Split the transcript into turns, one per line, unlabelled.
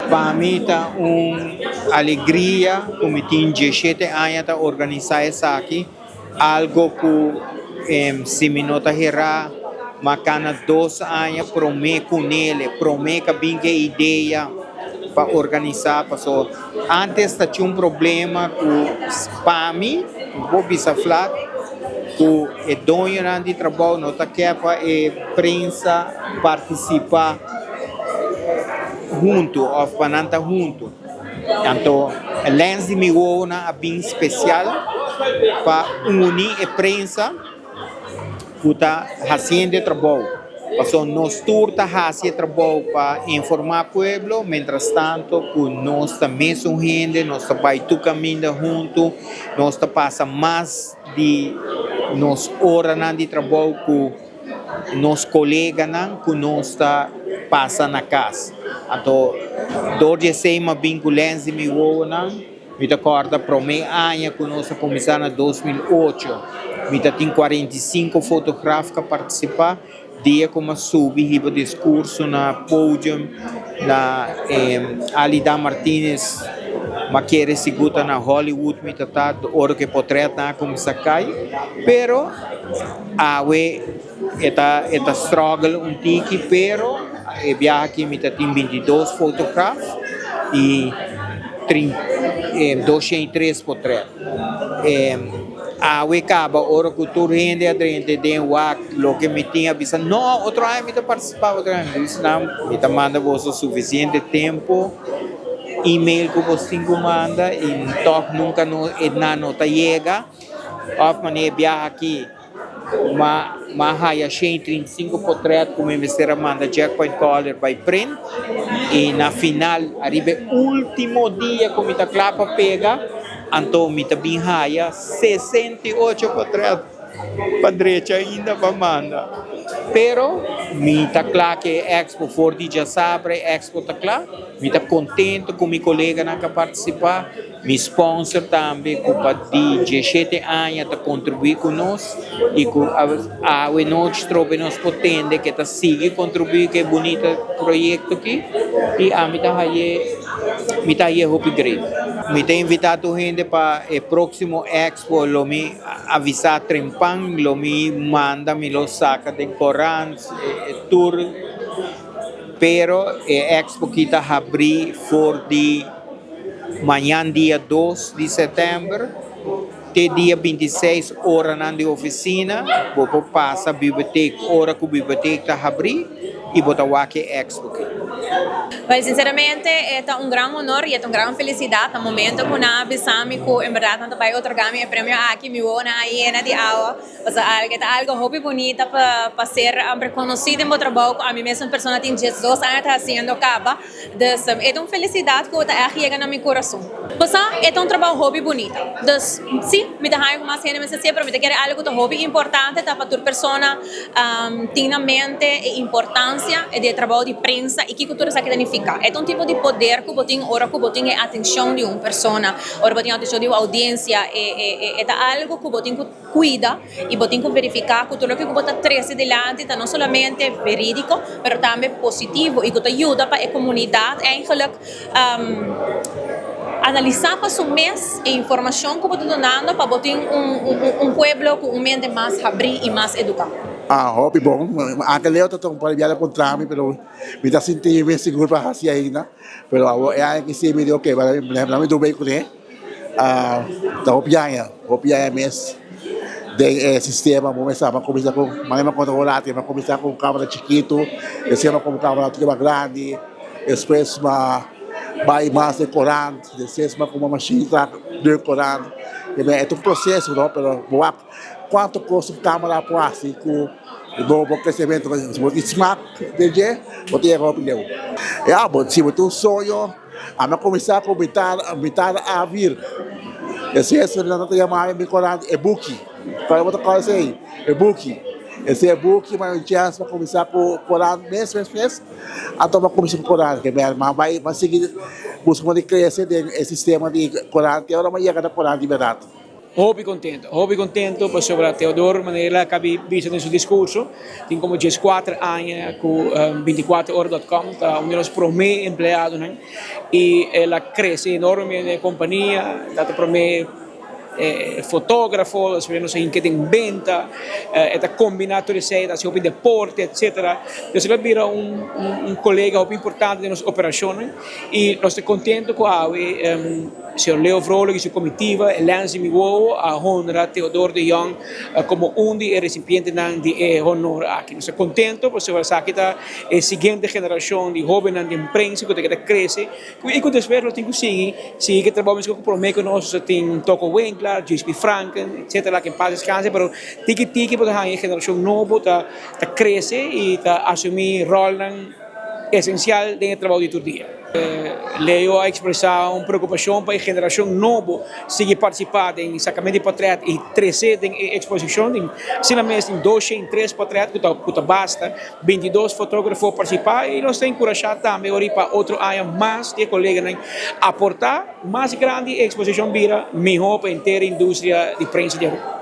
Pa mi ta un alegria ku mi tin diesshete aña ta organisá esaki, algo ku si mi no ta herá m'a kana dos aña promé ku nele, promé ku a bin ku e idea pa organisá paso antes ta tin un problema ku pa mi bo bisa flat ku e doñonan di trabou no ta ke pa e prensa partisipá. Huntu of pa nan ta huntu. Anto e lens di mi wowonan a bin special pa uni e prensa cu ta haciendo e trabou. Pasobra nos tur ta haci e trabou pa informa pueblo, mientras tanto cu nos ta mesun hende, nos ta bay tur caminda huntu, nos ta pasa mas di nos oranan di trabou cu. nos koleganan ku nos ta pasa na kas. Anto dor di esei mi a bin ku lens di mi wowonan, mi ta kòrda promé aña ku nos a kuminsá na 2008, mi ta tin 45 fotograf ku a partisipá, dia ku mi a subi hiba diskurso na podium na Alida Martinez, mi a kere sigur ta na Hollywood mi ta ta ora ku e potrètnan a kuminsá kai, pero. Awe e ta e ta struggle un tiki pero e biaha aki mi ta tin 22 fotograf y 203 potret. Awe caba ora cu tur hende a drenta den wak loke mi tin a bisa no otro aña mi ta participa otro aña mi bisa nan mi ta manda boso suficiente tempo email cu boso tin cu manda y toch nunca no e nan no ta yega. Of manera e biaha aki ma ma haya 135 potret ku mi mester a manda Jackpoint Color bai print i na final ariba e ultimo dia ku mi ta kla pa pega anto mi ta bin haya 68 potret pa drecha ainda pa manda pero mi ta kla ku e expo for di djasabra e expo ta kla mi ta kontento ku mi koleganan ku a partisipa. Mi sponsor tambe cu pa di diesshete aña ta contribui cu nos y cu awe nochi trobe nos por tende ke ta sigui contribui cu e bunita proyecto aki y ami ta haye mi ta haye hopi great. Mi ta invita tur hende pa e proximo expo lo mi avisa trempan lo mi manda mi lo saca den corant tur pero e expo aki ta habri for di. Mañan dia 2 di sètèmber te dia 26 oranan di ofisina bo por pasa bibliotek ora ku bibliotek ta habrí i bo ta wak e expo aki.
Well, sinceramente e ta un gran honor y e ta un gran felicidad na momento cu nan a bisa mi cu en berdad nan ta bay otorga mi e premio aki, mi wowonan a yena di awa. Pasobra algo e ta algo hopi bunita pa pa ser reconoci den bo trabou cu ami mes un persona tin 12 aña ta haciendo caba. Dus e ta un felicidad cu ta echt yega na mi curason. Pasobra e ta un trabou hopi bunita. Dus si, mi ta haña cu mas hende mester hacié, pero mi ta kere algo cu ta hopi importante ta pa tur persona tin na mente e importancia di e trabou di prensa y kico tur esaki ta nifica. E ta un tipo di poder cu bo tin ora cu bo tin e atencion di un persona, ora bo tin e atencion di un audiencia. E ta algo cu bo tin cu. Cuida y bo tin cu verifica cu tur loke cu bo ta trece dilanti ta no solamente veridico, pero tambe positivo y cu ta yuda pa e comunidad eigenlijk analisa pa su mes e informacion cu bo ta dunando pa bo tin un pueblo cu un mente mas habri y mas educa.
Ah, hopi bon. Anke Leo ta ta un par di biaha contra mi, pero mi ta sinti mi sigur pa haci ainda. Pero awor e aña aki si mi di ok, laga mi dubei cune. Ta hopi aña, hopi aña mes den e sistema bo mester a kuminsá ku manera mi a konta bo lati mi a kuminsá ku un kamera chikitu despues mi a kumpra un kamera mas grandi despues mi a bai mas den korant despues mi a kumpra mashin pa den korant e ta un proseso no pero bo wak kuantu kos un kamera por hasi ku bo kresementu si bo tin smak den dje bo ta yega hopi leu ya si bo tin un soño. Ami a kuminsá ku mitar mitar a vir. Esei esei nan ta yama mi korant e buki. Kòrda bo ta kòrda esei? E buki. Esei e buki mi a un chèns pa kuminsá ku korant mes mes mes. Anto mi a kuminsá ku korant. Ke mi a bai mi a sigui buska moda di krese den e sistema di korant te ora mi a yega na korant di bèrdat.
Hopi contento, hopi contento pasobra Theodor, manera el a cabi bisa den su discurso, tin como dieskuater aña cu binticuaterora.com ta un di nos prome empleadonan y el a crece enorme den e compania, ta ta prome fotografo, despues nos a hinca den benta, e ta combina tur esey, ta haci hopi deporte, etcetera. Entonces el a bira un colega hopi importante den nos operacionnan y nos ta contento cu awe Señor Leo Vrolijk y su comitiva, Lancy Mi Wowo, a honra Theodor de Jong como un di e recipientenan di e honor aki. Nos ta contento pasobra esaki ta e siguiente generacion di hobennan den prensa cu ta keda crece y cu despues lo tin cu sigui, sigui cu e trabou mescos cu prome cu nos tin Toko Winkler, JSP Franken, etcetera, que en paz descanse, pero tiki tiki bo ta haña e generacion nobo ta crece y ta asumi rolnan esencial den e trabou di tur dia. Leo a expresa un preocupacion pa e generacion nobo sigui participa den sacamento di potret y trece den e exposicion. Tin asina mes tin 203 potret cu ta basta, 22 fotografo participa y nos ta encurasha tambe ora pa otro aña mas di e coleganan aporta mas grandi e exposicion bira miho pa henter e industria di prensa di Aruba.